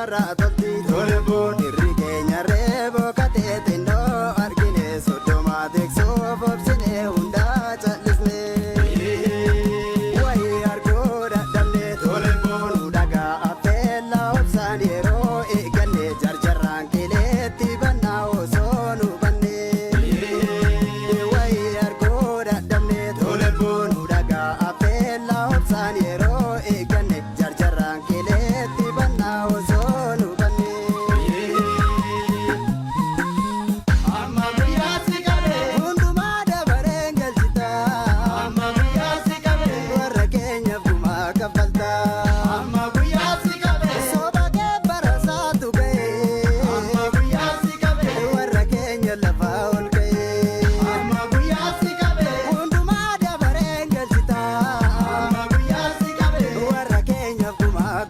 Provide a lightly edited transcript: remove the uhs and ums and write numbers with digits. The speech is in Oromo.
Narraa tolti tole boon irri keenya reeboo katee xinnoo argine 30 tiksuuf obsine hundaa callisne. Wayii arguu dadhabne tole boon nu dhagaa affeella obsaan yeroo eegganne jarjarraan qileetti bannaa osoo nu banne. Wayii arguu dadhabne tole boon nu dhagaa affeella obsaan yeroo eegganne jarjarraan qileetti bannaa osoo nu banne. Amma guyyaa si qabee. Hundumaa dabareen galchita. Amma guyyaa si qabee. Warra keenyaaf gumaa kaffalta. Amma guyyaa si qabee. Soba kee barasaatu ga'e. Amma guyyaa si qabee. Warra keenya lafaa ol ka'e. Amma guyyaa si qabee. Hundumaa dabareen galchita. Amma guyyaa si qabee. Warra keenyaaf gumaa